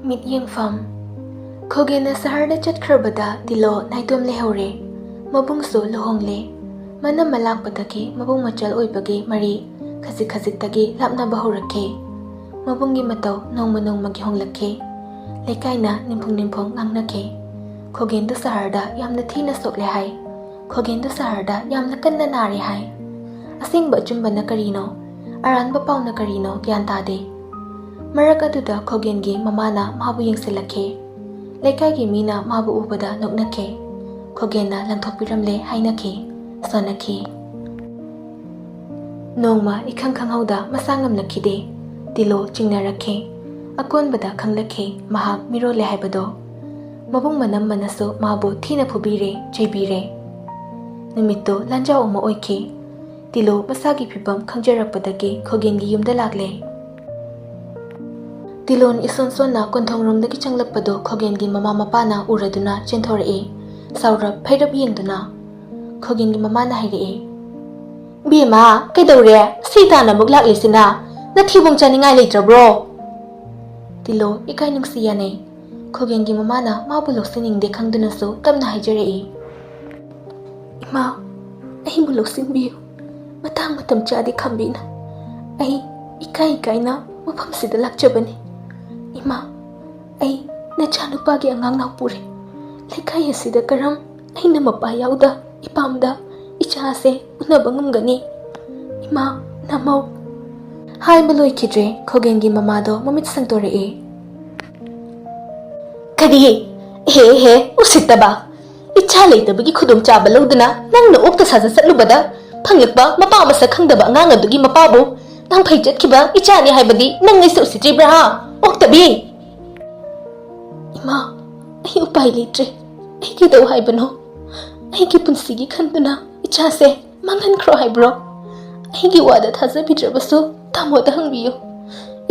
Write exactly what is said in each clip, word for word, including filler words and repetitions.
ꯃꯤꯠꯌꯦꯡꯐꯝ꯫ ꯈꯣꯒꯦꯟꯅ ꯁꯍꯔꯗ ꯆꯠꯈ꯭ꯔꯕꯗ ꯇꯤꯂꯣ ꯅꯥꯏꯇꯣꯝ ꯂꯩꯍꯧꯔꯦ꯫ ꯃꯕꯨꯡꯁꯨ ꯂꯨꯍꯣꯡꯂꯦ꯫ ꯃꯅꯝ ꯃꯂꯥꯛꯄꯗꯒꯤ ꯃꯕꯨꯡ ꯃꯆꯜ ꯑꯣꯏꯕꯒꯤ ꯃꯔꯤ ꯈꯖꯤꯛ ꯈꯖꯤꯛꯇꯒꯤ ꯂꯥꯞꯅꯕ ꯍꯧꯔꯛꯈꯤ꯫ ꯃꯕꯨꯡꯒꯤ ꯃꯇꯧ ꯅꯣꯡꯃ ꯅꯣꯡꯃꯒꯤ ꯍꯣꯡꯂꯛꯈꯤ꯫ ꯂꯩꯀꯥꯏꯅ ꯅꯤꯡꯐꯨꯡ ꯅꯤꯡꯐꯨꯡ ꯉꯥꯡꯅꯈꯤ꯫ "ꯈꯣꯒꯦꯟꯗꯨ ꯁꯍꯔꯗ ꯌꯥꯝꯅ ꯊꯤꯅ ꯁꯣꯛꯂꯦ ꯍꯥꯏ꯫ ꯈꯣꯒꯦꯟꯗꯨ ꯁꯍꯔꯗ ꯌꯥꯝꯅ ꯀꯟꯅ ꯅꯥꯔꯦ ꯍꯥꯏ꯫ ꯑꯁꯦꯡꯕ ꯑꯆꯨꯝꯕꯅ ꯀꯔꯤꯅꯣ? ꯑꯔꯥꯟꯕ ꯄꯥꯎꯅ ꯀꯔꯤꯅꯣ? ꯒ꯭ꯌꯥꯟ ꯇꯥꯗꯦ꯫" ꯃꯔꯛ ꯑꯗꯨꯗ ꯈꯣꯒꯦꯟꯒꯤ ꯃꯃꯥꯅ ꯃꯥꯕꯨ ꯌꯦꯡꯁꯤꯜꯂꯛꯈꯤ꯫ ꯂꯩꯀꯥꯏꯒꯤ ꯃꯤꯅ ꯃꯥꯕꯨ ꯎꯕꯗ ꯅꯣꯛꯅꯈꯤ꯫ ꯈꯣꯒꯦꯟꯅ ꯂꯪꯊꯣꯛꯄꯤꯔꯝꯂꯦ ꯍꯥꯏꯅꯈꯤ, ꯁꯣꯟꯅꯈꯤ꯫ ꯅꯣꯡꯃ ꯏꯈꯪ ꯈꯪꯍꯧꯗ ꯃꯁꯥ ꯉꯝꯂꯛꯈꯤꯗꯦ꯫ ꯇꯤꯂꯣ ꯆꯤꯡꯅꯔꯛꯈꯤ꯫ ꯑꯀꯣꯟꯕꯗ ꯈꯪꯂꯛꯈꯤ ꯃꯍꯥꯛ ꯃꯤꯔꯣꯜꯂꯦ ꯍꯥꯏꯕꯗꯣ꯫ ꯃꯕꯨꯡ ꯃꯅꯝꯃꯅꯁꯨ ꯃꯥꯕꯨ ꯊꯤꯅ ꯐꯨꯕꯤꯔꯦ, ꯆꯩꯕꯤꯔꯦ꯫ ꯅꯨꯃꯤꯠꯇꯨ ꯂꯥꯟꯖꯥꯎ ꯑꯃ ꯑꯣꯏꯈꯤ꯫ ꯇꯤꯂꯣ ꯃꯁꯥꯒꯤ ꯐꯤꯚꯝ ꯈꯪꯖꯔꯛꯄꯗꯒꯤ ꯈꯣꯒꯦꯟꯒꯤ ꯌꯨꯝꯗ ꯂꯥꯛꯂꯦ꯫ ꯇꯤꯂꯣꯟ ꯏꯁꯣꯟ ꯁꯣꯟꯅ ꯀꯣꯟꯊꯣꯡꯔꯣꯝꯗꯒꯤ ꯆꯪꯂꯛꯄꯗꯨ ꯈꯣꯒꯦꯟꯒꯤ ꯃꯃꯥ ꯃꯄꯥꯅ ꯎꯔꯗꯨꯅ ꯆꯦꯟꯊꯣꯔꯛꯏ꯫ ꯁꯥꯎꯔꯞ ꯐꯩꯔꯞ ꯌꯦꯡꯗꯨꯅ ꯈꯣꯒꯦꯟꯒꯤ ꯃꯃꯥꯅ ꯍꯥꯏꯔꯛꯏ, "ꯕꯦꯝꯃ, ꯀꯩꯗꯧꯔꯦ? ꯁꯤ ꯇꯥꯟꯅ ꯑꯃꯨꯛ ꯂꯥꯛꯂꯤꯁꯤꯅ? ꯅꯊꯤꯕꯣꯡ ꯆꯥꯅꯤꯡꯉꯥꯏ ꯂꯩꯇ꯭ꯔꯕ꯭ꯔꯣ?" ꯇꯤꯂꯣ ꯏꯀꯥꯏ ꯅꯨꯡꯁꯤ ꯌꯥꯅꯩ꯫ ꯈꯣꯒꯦꯟꯒꯤ ꯃꯃꯥꯅ ꯃꯥꯕꯨ ꯂꯧꯁꯤꯟꯅꯤꯡꯗꯦ ꯈꯪꯗꯨꯅꯁꯨ ꯇꯞꯅ ꯍꯥꯏꯖꯔꯛꯏ, "ꯏꯃꯥ, ꯑꯩꯕꯨ ꯂꯧꯁꯤꯟꯕꯤꯌꯨ꯫ ꯃꯇꯥꯡ ꯃꯇꯝ ꯆꯥꯗꯦ ꯈꯝꯕꯤꯅ꯫ ꯑꯩ ꯏꯀꯥꯏ ꯏꯀꯥꯏꯅ ꯃꯐꯝꯁꯤꯗ ꯂꯥꯛꯆꯕꯅꯤ꯫ ꯏꯃꯥ, ꯑꯩ ꯅꯆꯥꯅꯨꯄꯥꯒꯤ ꯑꯉꯥꯡ ꯅꯥꯎꯄꯨꯔꯦ꯫ ꯂꯩꯀꯥꯏ ꯑꯁꯤꯗ ꯀꯔꯝ ꯑꯩꯅ ꯃꯄꯥ ꯌꯥꯎꯗ ꯏꯄꯥꯝꯗ ꯏꯆꯥꯁꯦ ꯎꯅꯕ ꯉꯝꯒꯅꯤ? ꯏꯃꯥ, ꯅꯃꯧ꯫" ꯍꯥꯏꯕ ꯂꯣꯏꯈꯤꯗ꯭ꯔꯦ, ꯈꯣꯒꯦꯟꯒꯤ ꯃꯃꯥꯗꯣ ꯃꯃꯤꯠ ꯁꯪꯇꯣꯔꯛꯑꯦ꯫ "ꯀꯔꯤ? ꯍꯦ ꯍꯦ, ꯎꯁꯤꯠꯇꯕ! ꯏꯆꯥ ꯂꯩꯇꯕꯒꯤ ꯈꯨꯗꯣꯡꯆꯥꯕ ꯂꯧꯗꯨꯅ ꯅꯪꯅ ꯑꯣꯛꯇ ꯁꯥꯖꯠ ꯆꯠꯂꯨꯕꯗ ꯐꯪꯂꯛꯄ ꯃꯄꯥ ꯃꯁꯛ ꯈꯪꯗꯕ ꯑꯉꯥꯡ ꯑꯗꯨꯒꯤ ꯃꯄꯥꯕꯨ ꯅꯪ ꯐꯩ ꯆꯠꯈꯤꯕ ꯏꯆꯥꯅꯤ ꯍꯥꯏꯕꯗꯤ ꯅꯪ ꯑꯩꯁꯨ ꯎꯁꯤꯠꯇ꯭ꯔꯤꯕ꯭ꯔꯥ, ꯍꯥ? ꯑꯣꯛꯇꯕꯤ!" "ꯏꯃꯥ, ꯑꯩ ꯎꯄꯥꯏ ꯂꯩꯇ꯭ꯔꯦ꯫ ꯑꯩ ꯀꯩꯗꯧ ꯍꯥꯏꯕꯅꯣ? ꯑꯩꯒꯤ ꯄꯨꯟꯁꯤꯒꯤ ꯈꯟꯗꯨꯅ ꯏꯆꯥꯁꯦ ꯃꯥꯡꯍꯟꯈ꯭ꯔꯣ ꯍꯥꯏꯕ꯭ꯔꯣ? ꯑꯩꯒꯤ ꯋꯥꯗ ꯊꯥꯖꯕꯤꯗ꯭ꯔꯕꯁꯨ ꯇꯥꯃꯣꯗ ꯍꯪꯕꯤꯌꯨ꯫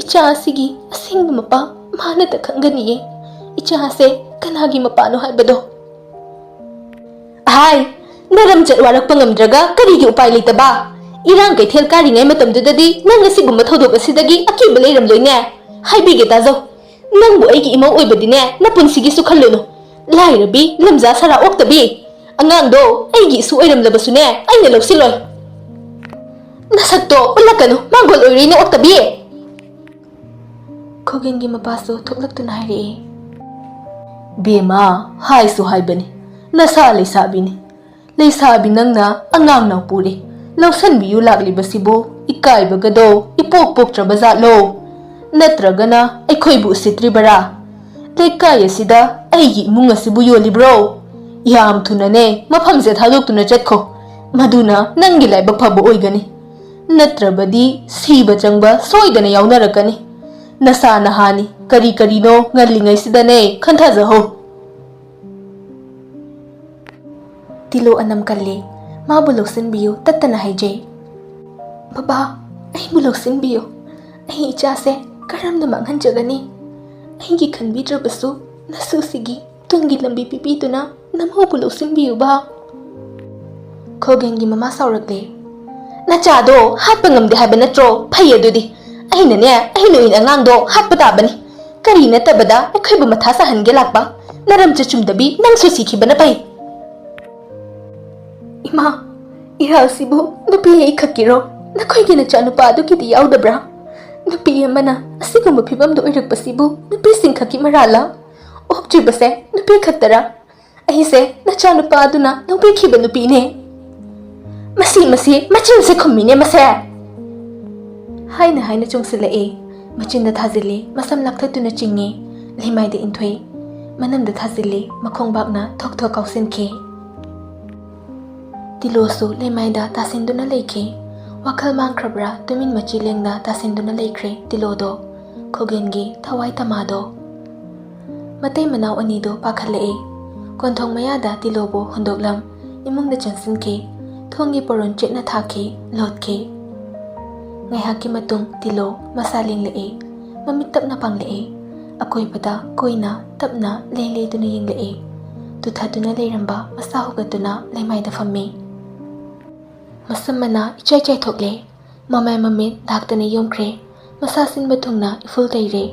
ꯏꯆꯥ ꯑꯁꯤꯒꯤ ꯑꯁꯦꯡꯕ ꯃꯄꯥ ꯃꯥꯅꯇ ꯈꯪꯒꯅꯤꯌꯦ꯫ ꯏꯆꯥ ꯑꯁꯦ ꯀꯅꯥꯒꯤ ꯃꯄꯥꯅꯣ ꯍꯥꯏꯕꯗꯣ꯫" "ꯑꯍꯥꯏ, ꯅꯔꯝꯆꯠ ꯋꯥꯔꯛꯄ ꯉꯝꯗ꯭ꯔꯒ ꯀꯔꯤꯒꯤ ꯎꯄꯥꯏ ꯂꯩꯇꯕ? ꯏꯔꯥꯡ ꯀꯩꯊꯦꯜ ꯀꯥꯔꯤꯉꯩ ꯃꯇꯝꯗꯨꯗꯗꯤ ꯅꯪ ꯑꯁꯤꯒꯨꯝꯕ ꯊꯧꯗꯣꯛ ꯑꯁꯤꯗꯒꯤ ꯑꯀꯤꯕ ꯂꯩꯔꯝꯂꯣꯏꯅꯦ꯫ ꯍꯥꯏꯕꯤꯒꯦ ꯇꯥꯖꯧ꯫ ꯅꯪꯕꯨ ꯑꯩꯒꯤ ꯏꯃꯧ ꯑꯣꯏꯕꯗꯤꯅꯦ, ꯅꯄꯨꯟꯁꯤꯒꯤꯁꯨ ꯈꯜꯂꯨꯅꯨ꯫ ꯂꯥꯏꯔꯕꯤ, ꯂꯝꯖꯥ ꯁꯔꯥ ꯑꯣꯛꯇꯕꯤ꯫ ꯑꯉꯥꯡꯗꯣ ꯑꯩꯒꯤ ꯏꯁꯨ ꯑꯣꯏꯔꯝꯂꯕꯁꯨꯅꯦ, ꯑꯩꯅ ꯂꯧꯁꯤꯜꯂꯣꯏ꯫ ꯅꯁꯛꯇꯣ ꯎꯠꯂꯛꯀꯅꯨ, ꯃꯥꯡꯒꯣꯜ ꯑꯣꯏꯔꯦꯅꯦ ꯑꯣꯛꯇꯕꯤ꯫ ꯈꯣꯒꯦꯟꯒꯤ ꯃꯄꯥꯁꯨ ꯊꯣꯛꯂꯛꯇꯨꯅ ꯍꯥꯏꯔꯛꯑꯦ꯫ ꯕꯦꯝꯃ, ꯍꯥꯏꯁꯨ ꯍꯥꯏꯕꯅꯤ, ꯅꯁꯥ ꯂꯩꯁꯥꯕꯤꯅꯤ꯫ ꯂꯩꯁꯥꯕꯤ ꯅꯪꯅ ꯑꯉꯥꯡ ꯅꯥꯎꯄꯨꯔꯦ ꯂꯧꯁꯟꯕꯤꯌꯨ ꯂꯥꯛꯂꯤꯕꯁꯤꯕꯨ ꯏꯀꯥꯏꯕꯒꯗꯣ ꯏꯄꯣꯛ ꯄꯣꯛꯇ꯭ꯔꯕ ꯖꯥꯠꯂꯣ? ꯅꯠꯇ꯭ꯔꯒꯅ ꯑꯩꯈꯣꯏꯕꯨ ꯎꯁꯤꯠꯇ꯭ꯔꯤꯕꯔꯥ? ꯂꯩꯀꯥꯏ ꯑꯁꯤꯗ ꯑꯩꯒꯤ ꯏꯃꯨꯡ ꯑꯁꯤꯕꯨ ꯌꯣꯜꯂꯤꯕ꯭ꯔꯣ? ꯌꯥꯝ ꯊꯨꯅꯅꯦ ꯃꯐꯝꯁꯦ ꯊꯥꯗꯣꯛꯇꯨꯅ ꯆꯠꯈꯣ꯫ ꯃꯗꯨꯅ ꯅꯪꯒꯤ ꯂꯥꯏꯕꯛ ꯐꯕ ꯑꯣꯏꯒꯅꯤ꯫ ꯅꯠꯇ꯭ꯔꯕꯗꯤ ꯁꯤꯕ ꯆꯪꯕ ꯁꯣꯏꯗꯅ ꯌꯥꯎꯅꯔꯛꯀꯅꯤ꯫ ꯅꯁꯥ ꯅꯍꯥꯅꯤ, ꯀꯔꯤ ꯀꯔꯤꯅꯣ ꯉꯜꯂꯤꯉꯩꯁꯤꯗꯅꯦ ꯈꯟꯊꯖꯍꯧ꯫ ꯇꯤꯂꯣ ꯑꯅꯝ ꯀꯜꯂꯤ꯫ ꯃꯥꯕꯨ ꯂꯧꯁꯤꯟꯕꯤꯌꯨ, ꯇꯠꯇꯅ ꯍꯥꯏꯖꯩ꯫ ꯕꯕꯥ, ꯑꯩꯕꯨ ꯂꯧꯁꯤꯟꯕꯤꯌꯨ꯫ ꯑꯩ ꯏꯆꯥꯁꯦ ꯀꯔꯝꯅ ꯃꯥꯡꯍꯟꯖꯒꯅꯤ? ꯑꯩꯒꯤ ꯈꯟꯕꯤꯗ꯭ꯔꯕꯁꯨ ꯅꯁꯨꯁꯤꯒꯤ ꯇꯨꯡꯒꯤ ꯂꯝꯕꯤ ꯄꯤꯕꯤꯗꯨꯅ ꯅꯃꯧꯕꯨ ꯂꯧꯁꯤꯟꯕꯤꯌꯨꯕ꯫ ꯈꯣꯒꯦꯟꯒꯤ ꯃꯃꯥ ꯁꯥꯎꯔꯛꯂꯦ꯫ ꯅꯆꯥꯗꯣ ꯍꯥꯠꯄ ꯉꯝꯗꯦ ꯍꯥꯏꯕ ꯅꯠꯇ꯭ꯔꯣ? ꯐꯩ ꯑꯗꯨꯗꯤ꯫ ꯑꯩꯅꯅꯦ, ꯑꯩ ꯅꯨꯃꯤꯠ ꯑꯉꯥꯡꯗꯣ ꯍꯥꯠꯄ ꯇꯥꯕꯅꯤ꯫ ꯀꯔꯤ ꯅꯠꯇꯕꯗ ꯑꯩꯈꯣꯏꯕꯨ ꯃꯊꯥ ꯁꯥꯍꯟꯒꯦ ꯂꯥꯛꯄ? ꯅꯔꯝ ꯆꯠ ꯆꯨꯝꯗꯕꯤ, ꯅꯪꯁꯨ ꯁꯤꯈꯤꯕꯅ ꯐꯩ꯫ ꯏꯃꯥ, ꯏꯔꯥꯜꯁꯤꯕꯨ ꯅꯨꯄꯤ ꯑꯩꯈꯛꯀꯤꯔꯣ? ꯅꯈꯣꯏꯒꯤ ꯅꯆꯥꯅꯨꯄꯥ ꯑꯗꯨꯒꯤꯗꯤ ꯌꯥꯎꯗꯕ꯭ꯔꯥ? ꯅꯨꯄꯤ ꯑꯃꯅ ꯑꯁꯤꯒꯨꯝꯕ ꯐꯤꯕꯝꯗ ꯑꯣꯏꯔꯛꯄꯁꯤꯕꯨ ꯅꯨꯄꯤꯁꯤꯡ ꯈꯛꯀꯤ ꯃꯔꯥꯜꯂ? ꯑꯣꯛꯇ꯭ꯔꯤꯕꯁꯦ ꯅꯨꯄꯤ ꯈꯛꯇꯔꯥ? ꯑꯩꯁꯦ ꯅꯆꯥꯅꯨꯄꯥ ꯑꯗꯨꯅ ꯂꯧꯕꯤꯈꯤꯕ ꯅꯨꯄꯤꯅꯦ꯫ ꯃꯁꯤ, ꯃꯁꯤ ꯃꯆꯤꯟꯁꯦ ꯈꯨꯝꯃꯤꯅꯦ ꯃꯁꯦ꯫ ꯍꯥꯏꯅ ꯍꯥꯏꯅ ꯆꯣꯡꯁꯤꯜꯂꯛꯏ꯫ ꯃꯆꯤꯟꯗ ꯊꯥꯖꯤꯜꯂꯤ, ꯃꯁꯝ ꯂꯥꯛꯊꯠꯇꯨꯅ ꯆꯤꯡꯉꯤ꯫ ꯂꯩꯃꯥꯏꯗ ꯏꯟꯊꯣꯛꯏ꯫ ꯃꯅꯝꯗ ꯊꯥꯖꯤꯜꯂꯤ, ꯃꯈꯣꯡꯕꯥꯛꯅ ꯊꯣꯛ ꯊꯣꯛ ꯀꯥꯎꯁꯤꯟꯈꯤ꯫ ꯇꯤꯂꯣꯁꯨ ꯂꯩꯃꯥꯏꯗ ꯇꯥꯁꯤꯟꯗꯨꯅ ꯂꯩꯈꯤ꯫ ꯋꯥꯈꯜ ꯃꯥꯡꯈ꯭ꯔꯕ꯭ꯔꯥ, ꯇꯨꯃꯤꯟ ꯃꯆꯤ ꯂꯦꯡꯅ ꯇꯥꯁꯤꯟꯗꯨꯅ ꯂꯩꯈ꯭ꯔꯦ ꯇꯤꯂꯣꯗꯣ꯫ ꯈꯣꯒꯦꯟꯒꯤ ꯊꯋꯥꯏ ꯇꯃꯥꯗꯣ꯫ ꯃꯇꯩ ꯃꯅꯥꯎ ꯑꯅꯤꯗꯣ ꯄꯥꯈꯠꯂꯛꯏ꯫ ꯀꯣꯟꯊꯣꯡ ꯃꯌꯥꯗ ꯇꯤꯂꯣꯕꯨ ꯍꯨꯟꯗꯣꯛꯂꯝ ꯏꯃꯨꯡꯗ ꯆꯪꯁꯤꯟꯈꯤ꯫ ꯊꯣꯡꯒꯤ ꯄꯣꯔꯣꯟ ꯆꯦꯠꯅ ꯊꯥꯈꯤ, ꯂꯣꯠꯈꯤ꯫ ꯉꯥꯏꯍꯥꯛꯀꯤ ꯃꯇꯨꯡ ꯇꯤꯂꯣ ꯃꯁꯥ ꯂꯦꯡꯂꯛꯏ꯫ ꯃꯃꯤꯠ ꯇꯞꯅ ꯄꯥꯡꯂꯛꯏ꯫ ꯑꯀꯣꯏꯕꯗ ꯀꯣꯏꯅ ꯇꯞꯅ ꯂꯦ ꯂꯦꯗꯨꯅ ꯌꯦꯡꯂꯛꯏ꯫ ꯇꯨꯊꯗꯨꯅ ꯂꯩꯔꯝꯕ ꯃꯁꯥ ꯍꯧꯒꯠꯇꯨꯅ ꯂꯩꯃꯥꯏꯗ ꯐꯝꯃꯤ꯫ ꯃꯁꯝ ꯃꯅꯥ ꯏꯆꯥꯏ ꯆꯥꯏꯊꯣꯛꯂꯦ꯫ ꯃꯃꯥꯏ ꯃꯃꯤꯠ ꯗꯥꯛꯇꯅ ꯌꯣꯝꯈ꯭ꯔꯦ꯫ ꯃꯁꯥ ꯁꯤꯟꯕ ꯊꯨꯡꯅ ꯏꯐꯨꯜ ꯇꯩꯔꯦ꯫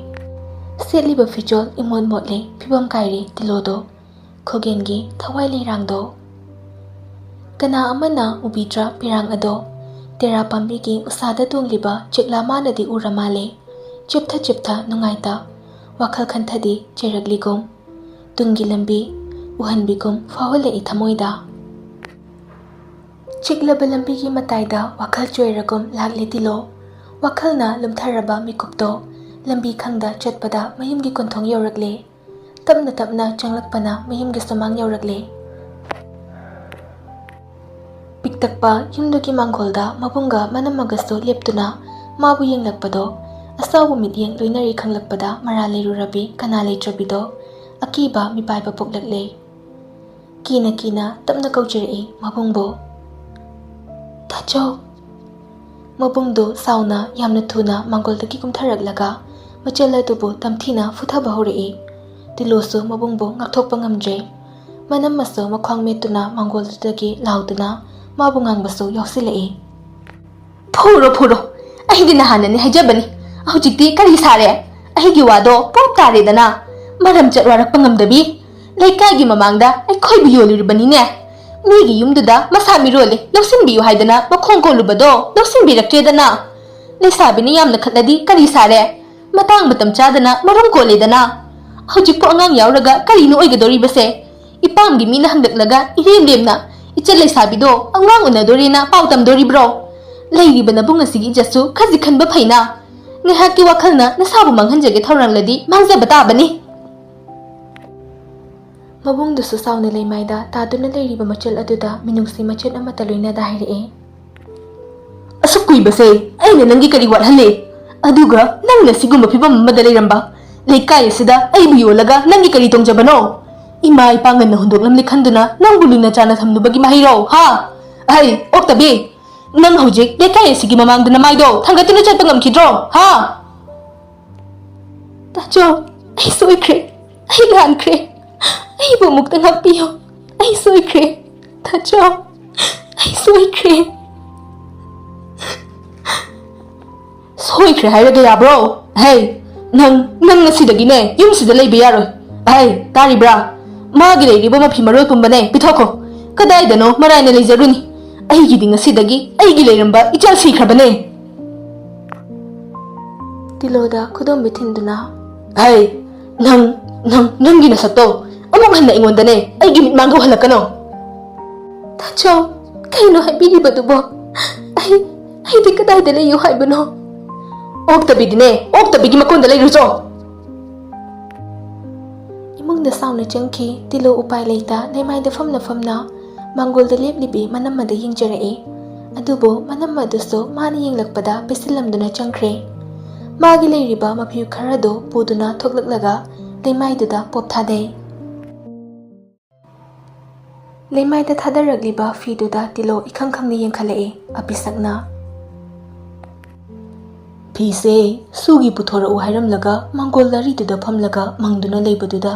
ꯁꯦꯠꯂꯤꯕ ꯐꯤꯖꯣꯜ ꯏꯃꯣꯠ ꯃꯣꯠꯂꯦ, ꯐꯤꯕꯝ ꯀꯥꯏꯔꯦ ꯇꯤꯂꯣꯗꯣ꯫ ꯈꯨꯒꯦꯟꯒꯤ ꯊꯋꯥꯏ ꯂꯩꯔꯥꯡꯗꯣ꯫ ꯀꯅꯥ ꯑꯃꯅ ꯎꯕꯤꯗ꯭ꯔꯥ ꯄꯤꯔꯥꯡ ꯑꯗꯣ? ꯇꯦꯔꯥ ꯄꯥꯝꯕꯤꯒꯤ ꯎꯁꯥꯗ ꯇꯣꯡꯂꯤꯕ ꯆꯦꯛꯂꯥ ꯃꯥꯅꯗꯤ ꯎꯔ ꯃꯥꯜꯂꯦ꯫ ꯆꯤꯞꯊ ꯆꯤꯞꯊ ꯅꯨꯡꯉꯥꯏꯇ ꯋꯥꯈꯜ ꯈꯟꯊꯗꯤ ꯆꯩꯔꯛꯂꯤꯒꯨꯝ꯫ ꯇꯨꯡꯒꯤ ꯂꯝꯕꯤ ꯎꯍꯟꯕꯤꯒꯨꯝ ꯐꯥꯎꯍꯜꯂꯛꯏ ꯊꯃꯣꯏꯗ꯫ ꯆꯤꯛꯂꯕ ꯂꯝꯕꯤꯒꯤ ꯃꯇꯥꯏꯗ ꯋꯥꯈꯜ ꯆꯣꯏꯔꯒꯨꯝ ꯂꯥꯛꯂꯦ ꯇꯤꯂꯣ꯫ ꯋꯥꯈꯜꯅ ꯂꯨꯝꯊꯔꯕ ꯃꯤꯀꯨꯞꯇꯣ ꯂꯝꯕꯤ ꯈꯪꯗ ꯆꯠꯄꯗ ꯃꯌꯨꯝꯒꯤ ꯀꯣꯟꯊꯣꯡ ꯌꯧꯔꯛꯂꯦ꯫ ꯇꯞꯅ ꯇꯞꯅ ꯆꯪꯂꯛꯄꯅ ꯃꯌꯨꯝꯒꯤ ꯁꯨꯃꯥꯡ ꯌꯧꯔꯛꯂꯦ꯫ ꯄꯤꯛꯇꯛꯄ ꯌꯨꯝꯗꯨꯒꯤ ꯃꯥꯡꯒꯣꯜꯗ ꯃꯕꯨꯡꯒ ꯃꯅꯝꯃꯒꯁꯨ ꯂꯦꯞꯇꯨꯅ ꯃꯥꯕꯨ ꯌꯦꯡꯂꯛꯄꯗꯣ, ꯑꯁꯥꯎꯕ ꯃꯤꯠꯌꯦꯡ ꯂꯣꯏꯅꯔꯤ ꯈꯪꯂꯛꯄꯗ ꯃꯔꯥꯜ ꯂꯩꯔꯨꯔꯕꯤ ꯀꯅꯥ ꯂꯩꯇ꯭ꯔꯕꯤꯗꯣ ꯑꯀꯤꯕ ꯃꯤꯄꯥꯏꯕ ꯄꯣꯛꯂꯛꯂꯦ꯫ ꯀꯤꯅ ꯀꯤꯅ ꯇꯞꯅ ꯀꯧꯖꯔꯛꯏ ꯃꯕꯨꯡꯕꯨ꯫ "ꯇꯥꯆꯧ!" ꯃꯕꯨꯡꯗꯨ ꯁꯥꯎꯅ ꯌꯥꯝꯅ ꯊꯨꯅ ꯃꯥꯡꯒꯣꯜꯗꯒꯤ ꯀꯨꯝꯊꯔꯛꯂꯒ ꯃꯆꯜ ꯑꯗꯨꯕꯨ ꯇꯝꯊꯤꯅ ꯐꯨꯊꯕ ꯍꯧꯔꯛꯏ꯫ ꯇꯤꯂꯣꯁꯨ ꯃꯕꯨꯡꯕꯨ ꯉꯥꯛꯊꯣꯛꯄ ꯉꯝꯗ꯭ꯔꯦ꯫ ꯃꯅꯝꯃꯁꯨ ꯃꯈ꯭ꯋꯥꯡ ꯃꯦꯠꯇꯨꯅ ꯃꯥꯡꯒꯣꯜꯗꯨꯗꯒꯤ ꯂꯥꯎꯗꯨꯅ ꯃꯥꯕꯨ ꯉꯥꯡꯕꯁꯨ ꯌꯥꯎꯁꯤꯜꯂꯛꯏ꯫ "ꯐꯨꯔꯣ, ꯐꯨꯔꯣ꯫ ꯑꯩꯗꯤ ꯅꯍꯥꯟꯅꯅꯤ ꯍꯥꯏꯖꯕꯅꯤ꯫ ꯍꯧꯖꯤꯛꯇꯤ ꯀꯔꯤ ꯁꯥꯔꯦ? ꯑꯩꯒꯤ ꯋꯥꯗꯣ ꯄꯣꯞ ꯇꯥꯔꯦꯗꯅ꯫ ꯃꯔꯝ ꯆꯠ ꯋꯥꯔꯛꯄ ꯉꯝꯗꯕꯤ꯫ ꯂꯩꯀꯥꯏꯒꯤ ꯃꯃꯥꯡꯗ ꯑꯩꯈꯣꯏꯕꯨ ꯌꯣꯜꯂꯨꯔꯤꯕꯅꯤꯅꯦ꯫ ꯃꯤꯒꯤ ꯌꯨꯝꯗꯨꯗ ꯃꯁꯥ ꯃꯤꯔꯣꯜꯂꯦ, ꯂꯧꯁꯤꯟꯕꯤꯌꯨ ꯍꯥꯏꯗꯅ ꯃꯈꯣꯡ ꯀꯣꯜꯂꯨꯕꯗꯣ ꯂꯧꯁꯤꯟꯕꯤꯔꯛꯇ꯭ꯔꯦꯗꯅ꯫ ꯂꯩꯁꯥꯕꯤꯅ ꯌꯥꯝꯅ ꯈꯠꯂꯗꯤ ꯀꯔꯤ ꯁꯥꯔꯦ? ꯃꯇꯥꯡ ꯃꯇꯝ ꯆꯥꯗꯅ ꯃꯔꯨꯝ ꯀꯣꯜꯂꯦꯗꯅ꯫ ꯍꯧꯖꯤꯛꯄꯨ ꯑꯉꯥꯡ ꯌꯥꯎꯔꯒ ꯀꯔꯤꯅꯣ ꯑꯣꯏꯒꯗꯧꯔꯤꯕꯁꯦ? ꯏꯄꯥꯝꯒꯤ ꯃꯤꯅ ꯍꯪꯂꯛꯂꯒ ꯏꯔꯦꯝ ꯂꯦꯝꯅ ꯏꯆꯜ ꯂꯩꯁꯥꯕꯤꯗꯣ ꯑꯉꯥꯡ ꯎꯅꯗꯣꯔꯦꯅ ꯄꯥꯎ ꯇꯝꯗꯣꯔꯤꯕ꯭ꯔꯣ? ꯂꯩꯔꯤꯕ ꯅꯕꯨꯡ ꯑꯁꯤꯒꯤ ꯏꯖꯠꯁꯨ ꯈꯖꯤꯛ ꯈꯟꯕ ꯐꯩꯅ꯫ ꯉꯥꯏꯍꯥꯛꯀꯤ ꯋꯥꯈꯜꯅ ꯅꯁꯥꯕꯨ ꯃꯥꯡꯍꯟꯖꯒꯦ ꯊꯧꯔꯥꯡꯂꯗꯤ ꯃꯥꯡꯖꯕ ꯇꯥꯕꯅꯤ꯫" ꯃꯕꯨꯡꯗꯨꯁꯨ ꯁꯥꯎꯅ ꯂꯩꯃꯥꯏꯗ ꯇꯥꯗꯨꯅ ꯂꯩꯔꯤꯕ ꯃꯆꯜ ꯑꯗꯨꯗ ꯃꯤꯅꯨꯡꯁꯤ ꯃꯆꯦꯠ ꯑꯃꯠꯇ ꯂꯣꯏꯅꯗ ꯍꯥꯏꯔꯛꯑꯦ꯫ "ꯑꯁꯨꯛ ꯀꯨꯏꯕꯁꯦ ꯑꯩꯅ ꯅꯪꯒꯤ ꯀꯔꯤ ꯋꯥꯠꯍꯜꯂꯦ? ꯑꯗꯨꯒ ꯅꯪꯅ ꯁꯤꯒꯨꯝꯕ ꯐꯤꯕꯝ ꯑꯃꯗ ꯂꯩꯔꯝꯕ? ꯂꯩꯀꯥꯏ ꯑꯁꯤꯗ ꯑꯩꯕꯨ ꯌꯣꯜꯂꯒ ꯅꯪꯒꯤ ꯀꯔꯤ ꯇꯣꯡꯖꯕꯅꯣ? ꯏꯃꯥ ꯏꯄꯥ ꯉꯟꯅ ꯍꯨꯟꯗꯣꯛꯂꯝꯂꯦ ꯈꯟꯗꯨꯅ ꯅꯪꯕꯨ ꯂꯨꯅ ꯆꯥꯟꯅ ꯊꯝꯂꯨꯕꯒꯤ ꯃꯍꯩꯔꯣ, ꯍꯥ? ꯑꯍꯩ, ꯑꯣꯛꯇꯕꯤ! ꯅꯪ ꯍꯧꯖꯤꯛ ꯂꯩꯀꯥꯏ ꯑꯁꯤꯒꯤ ꯃꯃꯥꯡꯗ ꯅꯃꯥꯏꯗꯣ ꯊꯥꯡꯒꯠꯇꯨꯅ ꯆꯠꯄ ꯉꯝꯈꯤꯗ꯭ꯔꯣ, ꯍꯥ?" "ꯇꯥꯆꯧ, ꯑꯩ ꯁꯣꯏꯈ꯭ꯔꯦ꯫ ꯑꯩ ꯂꯥꯟꯈ꯭ꯔꯦ꯫ ꯑꯩꯕꯨ ꯑꯃꯨꯛꯇ ꯉꯥꯛꯄꯤꯌꯨ꯫ ꯑꯩ ꯁꯣꯏꯈ꯭ꯔꯦ꯫ ꯇꯥꯆꯧ, ꯑꯩ ꯁꯣꯏꯈ꯭ꯔꯦ꯫" "ꯁꯣꯏꯈ꯭ꯔꯦ ꯍꯥꯏꯔꯒ ꯌꯥꯕ꯭ꯔꯣ? ꯍꯩ, ꯅꯪ, ꯅꯪ ꯉꯁꯤꯗꯒꯤꯅꯦ ꯌꯨꯝꯁꯤꯗ ꯂꯩꯕ ꯌꯥꯔꯣꯏ꯫ ꯑꯍꯩ, ꯇꯥꯔꯤꯕ꯭ꯔꯥ? ꯃꯥꯒꯤ ꯂꯩꯔꯤꯕ ꯃꯐꯤ ꯃꯔꯣꯜ ꯄꯨꯝꯕꯅꯦ ꯄꯤꯊꯣꯛꯈꯣ꯫ ꯀꯗꯥꯏꯗꯅꯣ ꯃꯔꯥꯏꯅ ꯂꯩꯖꯔꯨꯅꯤ꯫ ꯑꯩꯒꯤꯗꯤ ꯉꯁꯤꯗꯒꯤ ꯑꯩꯒꯤ ꯂꯩꯔꯝꯕ ꯏꯆꯜ ꯁꯤꯈ꯭ꯔꯕꯅꯦ꯫ ꯇꯤꯂꯣꯗ ꯈꯨꯗꯣꯝꯕꯤ ꯊꯤꯟꯗꯨꯅ, "ꯍꯩ, ꯅꯪ, ꯅꯪ, ꯅꯪꯒꯤ ꯅꯁꯛꯇꯣ ꯑꯃꯨꯛ ꯍꯟꯅ ꯑꯩꯉꯣꯟꯗꯅꯦ ꯑꯩꯒꯤ ꯃꯤꯠꯃꯥꯡꯗ ꯎꯍꯜꯂꯛꯀꯅꯣ꯫" "ꯇꯥꯆꯧ, ꯀꯩꯅꯣ ꯍꯥꯏꯕꯤꯔꯤꯕꯗꯨꯕꯣ? ꯑꯩ, ꯑꯩꯗꯤ ꯀꯗꯥꯏꯗ ꯂꯩꯌꯨ ꯍꯥꯏꯕꯅꯣ?" "ꯑꯣꯛꯇꯕꯤꯗꯤꯅꯦ, ꯑꯣꯛꯇꯕꯤꯒꯤ ꯃꯀꯣꯟꯗ ꯂꯩꯔꯨꯆꯣ꯫" ꯏꯃꯨꯡꯗ ꯁꯥꯎꯅ ꯆꯪꯈꯤ꯫ ꯇꯤꯂꯣ ꯎꯄꯥꯏ ꯂꯩꯇ ꯂꯩꯃꯥꯏꯗ ꯐꯝꯅ ꯐꯝꯅ ꯃꯥꯡꯒꯣꯜꯗ ꯂꯦꯞꯂꯤꯕꯤ ꯃꯅꯝꯃꯗ ꯌꯦꯡꯖꯔꯛꯏ꯫ ꯑꯗꯨꯕꯨ ꯃꯅꯝꯃꯗꯨꯁꯨ ꯃꯥꯅ ꯌꯦꯡꯂꯛꯄꯗ ꯄꯤꯁꯤꯜꯂꯝꯗꯨꯅ ꯆꯪꯈ꯭ꯔꯦ꯫ ꯃꯥꯒꯤ ꯂꯩꯔꯤꯕ ꯃꯐꯤ ꯈꯔꯗꯨ ꯄꯨꯗꯨꯅ ꯊꯣꯛꯂꯛꯂꯒ ꯂꯩꯃꯥꯏꯗꯨꯗ ꯄꯣꯞ ꯊꯥꯗꯩ꯫ ꯂꯩꯃꯥꯏꯗ ꯊꯥꯗꯔꯛꯂꯤꯕ ꯐꯤꯗꯨꯗ ꯇꯤꯂꯣ ꯏꯈꯪ ꯈꯪꯅ ꯌꯦꯡꯈꯠꯂꯛꯏ꯫ ꯑꯄꯤꯁꯛꯅ, "ꯐꯤꯁꯦ ꯁꯨꯒꯤ ꯄꯨꯊꯣꯔꯛꯎ ꯍꯥꯏꯔꯝꯂꯒ ꯃꯥꯡꯒꯣꯜ ꯂꯥꯔꯤꯗꯨꯗ ꯐꯝꯂꯒ ꯃꯪꯗꯨꯅ ꯂꯩꯕꯗꯨꯗ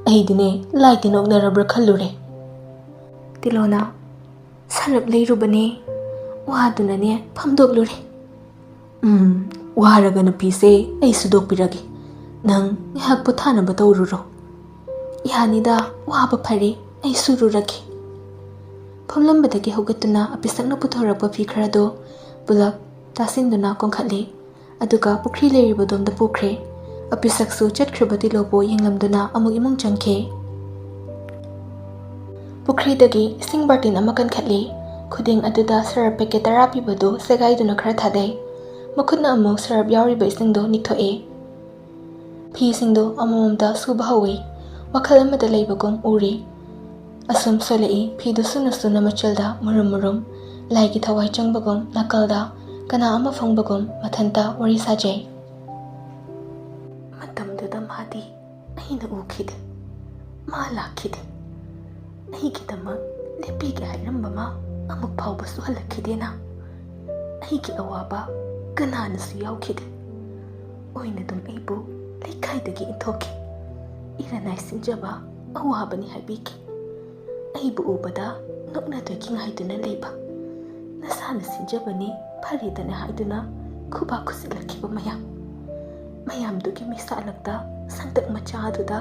ꯑꯩꯗꯤꯅꯦ ꯂꯥꯏ ꯇꯤꯟ ꯑꯣꯛꯅꯔꯕ꯭ꯔꯥ ꯈꯜꯂꯨꯔꯦ꯫" ꯇꯤꯂꯣꯅ, "ꯁꯔꯞ ꯂꯩꯔꯨꯕꯅꯦ, ꯋꯥꯗꯨꯅꯅꯦ ꯐꯝꯗꯣꯛꯂꯨꯔꯦ꯫" "ꯎꯝ, ꯋꯥꯔꯒꯅ ꯐꯤꯁꯦ ꯑꯩ ꯁꯨꯗꯣꯛꯄꯤꯔꯒꯦ, ꯅꯪ ꯉꯥꯏꯍꯥꯛ ꯄꯣꯊꯥꯅꯕ ꯇꯧꯔꯨꯔꯣ꯫" "ꯌꯥꯅꯤꯗ, ꯋꯥꯕ ꯐꯔꯦ, ꯑꯩ ꯁꯨꯔꯨꯔꯒꯦ꯫" ꯐꯝꯂꯝꯕꯗꯒꯤ ꯍꯧꯒꯠꯇꯨꯅ ꯑꯄꯤꯁꯛꯅ ꯄꯨꯊꯣꯔꯛꯄ ꯐꯤ ꯈꯔꯗꯣ ꯄꯨꯂꯞ ꯇꯥꯁꯤꯟꯗꯨꯅ ꯀꯣꯟꯈꯠꯂꯤ꯫ ꯑꯗꯨꯒ ꯄꯨꯈ꯭ꯔꯤ ꯂꯩꯔꯤꯕꯗꯣꯝꯗ ꯄꯨꯈ꯭ꯔꯦ꯫ ꯑꯄꯤꯁꯛꯁꯨ ꯆꯠꯈ꯭ꯔꯤꯕ ꯇꯤꯂꯣꯕꯨ ꯌꯦꯡꯂꯝꯗꯨꯅ ꯑꯃꯨꯛ ꯏꯃꯨꯡ ꯆꯪꯈꯤ꯫ ꯄꯨꯈ꯭ꯔꯤꯗꯒꯤ ꯏꯁꯤꯡ ꯕꯥꯔꯇꯤꯟ ꯑꯃ ꯀꯟꯈꯠꯂꯤ꯫ ꯈꯨꯗꯦꯡ ꯑꯗꯨꯗ ꯁꯔꯞ ꯄꯦꯀꯦꯠ ꯇꯔꯥ ꯄꯤꯕꯗꯨ ꯁꯦꯒꯥꯏꯗꯨꯅ ꯈꯔ ꯊꯥꯗꯩ꯫ ꯃꯈꯨꯠꯅ ꯑꯃꯨꯛ ꯁꯔꯞ ꯌꯥꯎꯔꯤꯕ ꯏꯁꯤꯡꯗꯨ ꯅꯤꯛꯊꯣꯛꯏ꯫ ꯐꯤꯁꯤꯡꯗꯨ ꯑꯃꯃꯝꯇ ꯁꯨꯕ ꯍꯧꯏ꯫ ꯋꯥꯈꯜ ꯑꯃꯗ ꯂꯩꯕꯒꯨꯝ ꯎꯔꯤ꯫ ꯑꯁꯨꯝ ꯁꯣꯜꯂꯛꯏ, ꯐꯤꯗꯨ ꯁꯨꯅ ꯁꯨꯅ ꯃꯆꯜꯗ ꯃꯨꯔꯨꯝ ꯃꯨꯔꯨꯝ, ꯂꯥꯏꯒꯤ ꯊꯋꯥꯏ ꯆꯪꯕꯒꯨꯝ ꯅꯥꯀꯜꯗ ꯀꯅꯥ ꯑꯃ ꯐꯝꯕꯒꯨꯝ ꯃꯊꯟꯇ ꯋꯥꯔꯤ ꯁꯥꯖꯩ꯫ "ꯃꯇꯝꯗꯨꯗ ꯃꯥꯗꯤ ꯑꯩꯅ ꯎꯈꯤꯗꯦ, ꯃꯥ ꯂꯥꯛꯈꯤꯗꯦ꯫ ꯑꯩꯒꯤꯗꯃꯛ ꯂꯦꯞꯄꯤꯒꯦ ꯍꯥꯏꯔꯝꯕ ꯃꯥ ꯑꯃꯨꯛ ꯐꯥꯎꯕꯁꯨ ꯍꯜꯂꯛꯈꯤꯗꯦꯅ꯫ ꯑꯩꯒꯤ ꯑꯋꯥꯕ ꯀꯅꯥꯅꯁꯨ ꯌꯥꯎꯈꯤꯗꯦ꯫ ꯑꯣꯏꯅꯗꯨꯝ ꯑꯩꯕꯨ ꯂꯩꯀꯥꯏꯗꯒꯤ ꯏꯟꯊꯣꯛꯈꯤ꯫ ꯏꯔꯅꯥꯏ ꯁꯤꯟꯖꯕ ꯑꯋꯥꯕꯅꯤ ꯍꯥꯏꯕꯤꯈꯤ꯫ ꯑꯩꯕꯨ ꯎꯕꯗ ꯅꯣꯛꯅꯗꯣꯏꯒꯤ ꯉꯥꯏꯗꯨꯅ ꯂꯩꯕ, ꯅꯁꯥꯅ ꯁꯤꯟꯖꯕꯅꯤ ꯐꯔꯦꯗꯅ ꯍꯥꯏꯗꯨꯅ ꯈꯨꯕꯥꯛ ꯈꯨꯁꯤꯜꯂꯛꯈꯤꯕ ꯃꯌꯥꯝ꯫ ꯃꯌꯥꯝꯗꯨꯒꯤ ꯃꯤꯁꯥꯂꯛꯇ ꯁꯪꯇꯛ ꯃꯆꯥ ꯑꯗꯨꯗ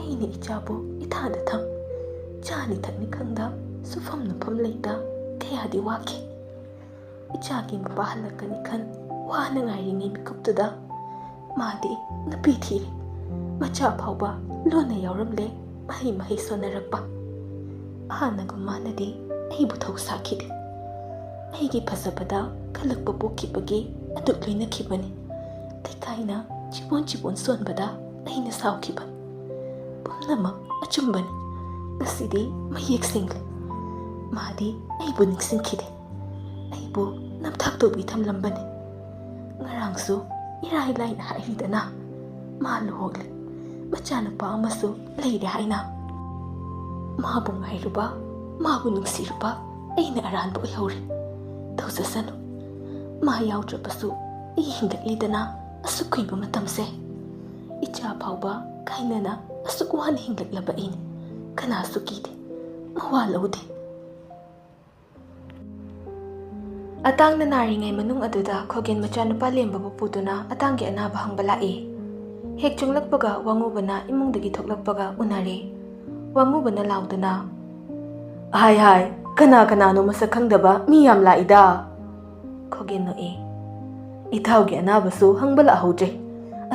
ꯑꯩꯅ ꯏꯆꯥꯕꯨ ꯏꯊꯥꯗ ꯊꯝ, ꯆꯥꯅꯤ ꯊꯛꯅꯤ ꯈꯪꯗ, ꯁꯨꯐꯝ ꯅꯣꯐꯝ ꯂꯩꯇ ꯀꯌꯥꯗꯤ ꯋꯥꯈꯤ꯫ ꯏꯆꯥꯒꯤ ꯃꯄꯥ ꯍꯜꯂꯛꯀꯅꯤ ꯈꯟ ꯋꯥꯅ ꯉꯥꯏꯔꯤꯉꯩ ꯃꯤꯀꯨꯞꯇꯨꯗ ꯃꯥꯗꯤ ꯅꯨꯄꯤ ꯊꯤꯔꯦ꯫ ꯃꯆꯥ ꯐꯥꯎꯕ ꯂꯣꯟꯅ ꯌꯥꯎꯔꯝꯂꯦ, ꯃꯍꯩ ꯃꯍꯩ ꯁꯣꯟꯅꯔꯛꯄ꯫ ꯍꯥꯟꯅꯒꯨꯝ ꯃꯥꯅꯗꯤ ꯑꯩꯕꯨ ꯊꯧ ꯁꯥꯈꯤꯗꯦ꯫ ꯑꯩꯒꯤ ꯐꯖꯕꯗ ꯈꯜꯂꯛꯄ ꯄꯣꯛꯈꯤꯕꯒꯤ ꯑꯗꯨꯛ ꯂꯣꯏꯅꯈꯤꯕꯅꯤ꯫ ꯂꯩꯀꯥꯏꯅ ꯆꯤꯕꯣꯟ ꯆꯤꯕꯣꯟ ꯁꯣꯟꯕꯗ ꯑꯩꯅ ꯁꯥꯎꯈꯤꯕ ꯄꯨꯝꯅꯃꯛ ꯑꯆꯨꯝꯕꯅꯤ꯫ ꯉꯁꯤꯗꯤ ꯃꯌꯦꯛ ꯁꯦꯡꯂꯦ꯫ ꯃꯥꯗꯤ ꯑꯩꯕꯨ ꯅꯤꯡꯁꯤꯡꯈꯤꯗꯦ꯫ ꯑꯩꯕꯨ ꯅꯝꯊꯥꯛ ꯇꯧꯕꯤ ꯊꯝꯂꯝꯕꯅꯤ꯫ ꯉꯔꯥꯡꯁꯨ ꯏꯔꯥꯏ ꯂꯥꯏꯅ ꯍꯥꯏꯔꯤꯗꯅ, ꯃꯥ ꯂꯨꯍꯣꯡꯂꯦ, ꯃꯆꯥꯅꯨꯄꯥ ꯑꯃꯁꯨ ꯂꯩꯔꯦ ꯍꯥꯏꯅ꯫ ꯃꯥꯕꯨ ꯉꯥꯏꯔꯨꯕ, ꯃꯥꯕꯨ ꯅꯨꯡꯁꯤꯔꯨꯕ ꯑꯩꯅ ꯑꯔꯥꯟꯕ ꯑꯣꯏꯍꯧꯔꯦ꯫ ꯇꯧꯖꯁꯅꯨ, ꯃꯥ ꯌꯥꯎꯗ꯭ꯔꯕꯁꯨ ꯑꯩ ꯍꯤꯡꯒꯠꯂꯤꯗꯅ ꯑꯁꯨꯛ ꯀꯨꯏꯕ ꯃꯇꯝꯁꯦ꯫ ꯏꯆꯥ ꯐꯥꯎꯕ ꯀꯥꯏꯅꯅ ꯑꯁꯨꯛ ꯋꯥꯅ ꯍꯤꯡꯂꯛꯂꯕ ꯑꯩꯅ ꯀꯅꯥꯁꯨ ꯀꯤꯗꯦ, ꯃꯋꯥ ꯂꯧꯗꯦ꯫ ꯑꯇꯥꯡꯅ ꯅꯥꯔꯤꯉꯩ ꯃꯅꯨꯡ ꯑꯗꯨꯗ ꯈꯣꯒꯦꯟ ꯃꯆꯥꯅꯨꯄꯥ ꯂꯦꯝꯕꯕꯨ ꯄꯨꯗꯨꯅ ꯑꯇꯥꯡꯒꯤ ꯑꯅꯥꯕ ꯍꯪꯕ ꯂꯥꯛꯏ꯫ ꯍꯦꯛ ꯆꯪꯂꯛꯄꯒ ꯋꯥꯉꯨꯕꯅ ꯏꯃꯨꯡꯗꯒꯤ ꯊꯣꯛꯂꯛꯄꯒ ꯎꯅꯔꯦ꯫ ꯋꯥꯉꯨꯕꯅ ꯂꯥꯎꯗꯨꯅ, "ꯍꯥꯏ ꯍꯥꯏ, ꯀꯅꯥ ꯀꯅꯥꯅꯣ ꯃꯁꯛ ꯈꯪꯗꯕ ꯃꯤ ꯌꯥꯝ ꯂꯥꯛꯏꯗ!" ꯈꯣꯒꯦꯟ ꯅꯣꯛꯏ꯫ "ꯏꯇꯥꯎꯒꯤ ꯑꯅꯥꯕꯁꯨ ꯍꯪꯕ ꯂꯥꯛꯍꯧꯗ꯭ꯔꯦ,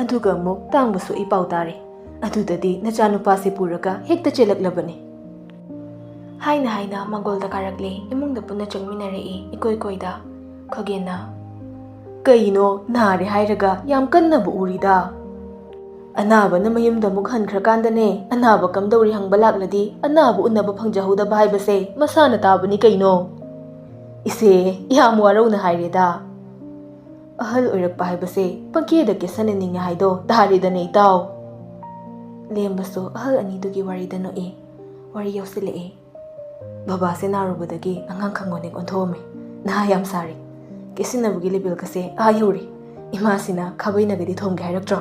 ꯑꯗꯨꯒ ꯑꯃꯨꯛ ꯇꯥꯡꯕꯁꯨ ꯑꯩ ꯄꯥꯎ ꯇꯥꯔꯦ꯫ ꯑꯗꯨꯗꯗꯤ ꯅꯆꯥꯅꯨꯄꯥꯁꯦ ꯄꯨꯔꯒ ꯍꯦꯛꯇ ꯆꯦꯜꯂꯛꯂꯕꯅꯤ꯫" ꯍꯥꯏꯅ ꯍꯥꯏꯅ ꯃꯥꯡꯒꯣꯜꯗ ꯀꯥꯔꯛꯂꯦ꯫ ꯏꯃꯨꯡꯗ ꯄꯨꯟꯅ ꯆꯪꯃꯤꯟꯅꯔꯛꯏ꯫ ꯏꯀꯣꯏ ꯀꯣꯏꯗ ꯈꯣꯒꯦꯟꯅ, "ꯀꯩꯅꯣ, ꯅꯥꯔꯦ ꯍꯥꯏꯔꯒ ꯌꯥꯝ ꯀꯟꯅꯕꯨ ꯎꯔꯤꯗ?" "ꯑꯅꯥꯕꯅ ꯃꯌꯨꯝꯗ ꯑꯃꯨꯛ ꯍꯟꯈ꯭ꯔꯀꯥꯟꯗꯅꯦ, ꯑꯅꯥꯕ ꯀꯝꯗꯧꯔꯤ ꯍꯪꯕ ꯂꯥꯛꯂꯗꯤ ꯑꯅꯥꯕ ꯎꯅꯕ ꯐꯪꯖꯍꯧꯗꯕ ꯍꯥꯏꯕꯁꯦ ꯃꯁꯥꯅ ꯇꯥꯕꯅꯤ ꯀꯩꯅꯣ꯫" "ꯏꯆꯦ, ꯌꯥꯝ ꯋꯥꯔꯧꯅ ꯍꯥꯏꯔꯦꯗ꯫ ꯑꯍꯜ ꯑꯣꯏꯔꯛꯄ ꯍꯥꯏꯕꯁꯦ ꯄꯪꯀꯦꯗ ꯀꯦꯁꯟꯅꯅꯤꯡꯉꯦ ꯍꯥꯏꯗꯣ ꯇꯥꯔꯦꯗꯅ ꯏꯇꯥꯎ꯫" ꯂꯦꯝꯕꯁꯨ ꯑꯍꯜ ꯑꯅꯤꯗꯨꯒꯤ ꯋꯥꯔꯤꯗ ꯅꯣꯛꯏ꯫ ꯋꯥꯔꯤ ꯌꯧꯁꯤꯜꯂꯛꯏ꯫ "ꯕꯕꯥꯁꯦ ꯅꯥꯔꯨꯕꯗꯒꯤ ꯑꯉꯥꯡ ꯈꯪꯉꯣꯅꯦ ꯑꯣꯟꯊꯣꯛꯑꯝꯃꯦ꯫ ꯅꯍꯥ ꯌꯥꯝ ꯁꯥꯔꯦ꯫ ꯀꯦꯁꯤꯟꯅꯕꯒꯤ ꯂꯦꯕꯦꯜꯒꯁꯦ ꯑꯥ ꯌꯧꯔꯦ꯫ ꯏꯃꯥꯁꯤꯅ ꯈꯥꯕꯩꯅꯒꯗꯤ ꯊꯣꯝꯒꯦ ꯍꯥꯏꯔꯛꯇ꯭ꯔꯣ?"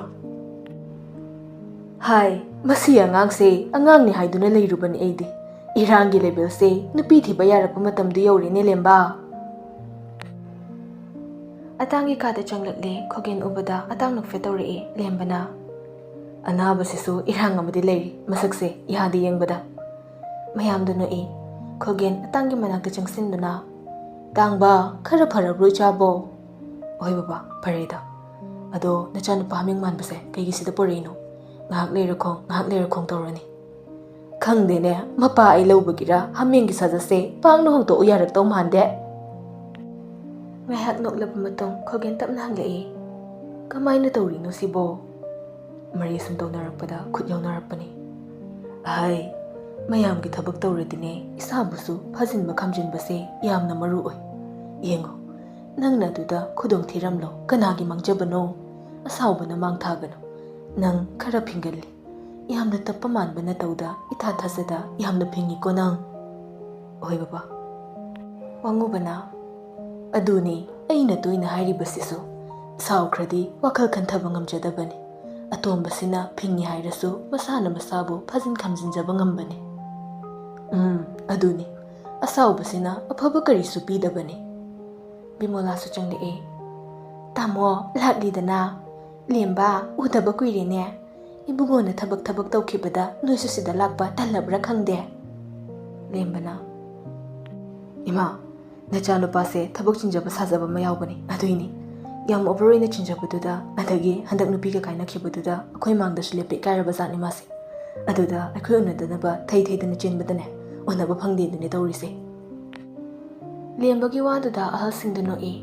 "ꯍꯥꯏ, ꯃꯁꯤ ꯑꯉꯥꯡꯁꯦ ꯑꯉꯥꯡꯅꯤ ꯍꯥꯏꯗꯨꯅ ꯂꯩꯔꯨꯕꯅꯤ ꯑꯩꯗꯤ꯫ ꯏꯔꯥꯡꯒꯤ ꯂꯦꯕꯦꯜꯁꯦ ꯅꯨꯄꯤ ꯊꯤꯕ ꯌꯥꯔꯛꯄ ꯃꯇꯝꯗꯨ ꯌꯧꯔꯦꯅꯦ ꯂꯦꯝꯕ꯫" ꯑꯇꯥꯡꯒꯤ ꯀꯥꯗ ꯆꯪꯂꯛꯂꯦ꯫ ꯈꯣꯒꯦꯟ ꯎꯕꯗ ꯑꯇꯥꯡ ꯅꯣꯛꯐꯦꯠ ꯇꯧꯔꯛꯏ꯫ ꯂꯦꯝꯕꯅ, "ꯑꯅꯥꯕꯁꯤꯁꯨ ꯏꯔꯥꯡ ꯑꯃꯗꯤ ꯂꯩꯔꯤ, ꯃꯁꯛꯁꯦ ꯌꯥꯗꯦ ꯌꯦꯡꯕꯗ"꯫ ꯃꯌꯥꯝꯗ ꯅꯣꯛꯏ꯫ ꯈꯣꯒꯦꯟ ꯑꯇꯥꯡꯒꯤ ꯃꯅꯥꯛꯇ ꯆꯪꯁꯤꯟꯗꯨꯅ, "ꯇꯥꯡꯕ, ꯈꯔ ꯐꯔꯕ꯭ꯔꯣ ꯏꯆꯥꯕꯣ?" "ꯍꯣꯏ ꯕꯕꯥ, ꯐꯔꯦꯗ꯫ ꯑꯗꯣ ꯅꯆꯥꯅꯨꯄꯥ ꯍꯥꯃꯦꯡ ꯃꯥꯟꯕꯁꯦ ꯀꯩꯒꯤ ꯁꯤꯗ ꯄꯨꯔꯛꯏꯅꯣ? ꯉꯥꯏꯍꯥꯛ ꯂꯩꯔ ꯈꯣꯡ, ꯉꯥꯏꯍꯥꯛ ꯂꯩꯔ ꯈꯣꯡ ꯇꯧꯔꯅꯤ"꯫ "ꯈꯪꯗꯦꯅꯦ, ꯃꯄꯥ ꯑꯩ ꯂꯧꯕꯒꯤꯔ ꯍꯥꯃꯦꯡꯒꯤ ꯁꯥꯖꯠꯁꯦ ꯄꯥꯛꯅ ꯍꯣꯡꯗꯣꯛꯎ ꯌꯥꯔꯛꯇꯧ ꯃꯥꯟꯗꯦ"꯫ ꯉꯥꯏꯍꯥꯛ ꯅꯣꯛꯂꯕ ꯃꯇꯨꯡ ꯈꯣꯒꯦꯟ ꯇꯞꯅ ꯍꯪꯂꯛꯏ, "ꯀꯃꯥꯏꯅ ꯇꯧꯔꯤꯅꯣ ꯁꯤꯕꯣ?" ꯃꯔꯩ ꯁꯨꯝ ꯇꯧꯅꯔꯛꯄꯗ ꯈꯨꯠ ꯌꯥꯎꯅꯔꯛꯄꯅꯤ꯫ "ꯑꯍꯩ, ꯃꯌꯥꯝꯒꯤ ꯊꯕꯛ ꯇꯧꯔꯗꯤꯅꯦ, ꯏꯁꯥꯕꯨꯁꯨ ꯐꯥꯖꯤꯟꯕ ꯈꯝꯖꯤꯟꯕꯁꯦ ꯌꯥꯝꯅ ꯃꯔꯨ ꯑꯣꯏ꯫ ꯌꯦꯡꯉꯣ, ꯅꯪꯅ ꯑꯗꯨꯗ ꯈꯨꯗꯣꯡ ꯊꯤꯔꯝꯂꯣ, ꯀꯅꯥꯒꯤ ꯃꯥꯡꯖꯕꯅꯣ? ꯑꯁꯥꯎꯕꯅ ꯃꯥꯡ ꯊꯥꯒꯅꯨ꯫ ꯅꯪ ꯈꯔ ꯐꯤꯡꯒꯜꯂꯤ꯫ ꯌꯥꯝꯅ ꯇꯞꯄ ꯃꯥꯟꯕ ꯅꯇꯧꯗ ꯏꯊꯥ ꯊꯥꯖꯗ ꯌꯥꯝꯅ ꯐꯤꯡꯉꯤꯀꯣ ꯅꯪ"꯫ "ꯍꯣꯏ ꯕꯕꯥ"꯫ ꯋꯥꯉꯨꯕꯅ, "ꯑꯗꯨꯅꯤ ꯑꯩꯅ ꯇꯣꯏꯅ ꯍꯥꯏꯔꯤꯕꯁꯤꯁꯨ, ꯁꯥꯎꯈ꯭ꯔꯗꯤ ꯋꯥꯈꯜ ꯈꯟꯊꯕ ꯉꯝꯖꯗꯕꯅꯤ꯫ ꯑꯇꯣꯝꯕꯁꯤꯅ ꯐꯤꯡꯉꯤ ꯍꯥꯏꯔꯁꯨ ꯃꯁꯥꯅ ꯃꯁꯥꯕꯨ ꯐꯥꯖꯤꯟ ꯈꯝꯖꯤꯟꯖꯕ ꯉꯝꯕꯅꯤ"꯫ "ꯎꯝ, ꯑꯗꯨꯅꯤ꯫ ꯑꯁꯥꯎꯕꯁꯤꯅ ꯑꯐꯕ ꯀꯔꯤꯁꯨ ꯄꯤꯗꯕꯅꯤ"꯫ ꯕꯤꯃꯣꯂꯥꯁꯨ ꯆꯪꯂꯛꯑꯦ꯫ "ꯇꯥꯃꯣ, ꯂꯥꯛꯂꯤꯗꯅ꯫ ꯂꯦꯝꯕ, ꯎꯗꯕ ꯀꯨꯏꯔꯦꯅꯦ꯫ ꯏꯕꯨꯡꯉꯣꯅ ꯊꯕꯛ ꯊꯕꯛ ꯇꯧꯈꯤꯕꯗ ꯅꯣꯏꯁꯨ ꯁꯤꯗ ꯂꯥꯛꯄ ꯇꯜꯂꯕ꯭ꯔꯥ ꯈꯪꯗꯦ"꯫ ꯂꯦꯝꯕꯅ, "ꯏꯃꯥ, ꯅꯆꯥꯅꯨꯄꯥꯁꯦ ꯊꯕꯛ ꯆꯤꯟꯖꯕ ꯁꯥꯖꯕ ꯑꯃ ꯌꯥꯎꯕꯅꯤ, ꯑꯗꯨꯏꯅꯤ꯫ ꯌꯥꯝ ꯑꯣꯚꯔ ꯑꯣꯏꯅ ꯆꯤꯟꯖꯕꯗꯨꯗ, ꯑꯗꯒꯤ ꯍꯟꯗꯛ ꯅꯨꯄꯤꯒ ꯀꯥꯏꯅꯈꯤꯕꯗꯨꯗ ꯑꯩꯈꯣꯏ ꯃꯥꯡꯗꯁꯨ ꯂꯦꯞꯄ ꯏꯀꯥꯏꯔꯕ ꯖꯥꯠꯅꯤ ꯃꯥꯁꯦ꯫ ꯑꯗꯨꯗ ꯑꯩꯈꯣꯏ ꯎꯅꯗꯅꯕ ꯊꯩ ꯊꯩꯗꯅ ꯆꯦꯟꯕꯗꯅꯦ, ꯎꯅꯕ ꯐꯪꯗꯦꯗꯨꯅꯦ ꯇꯧꯔꯤꯁꯦ"꯫ ꯂꯦꯝꯕꯒꯤ ꯋꯥꯗꯨꯗ ꯑꯍꯜꯁꯤꯡꯗꯨ ꯅꯣꯛꯏ꯫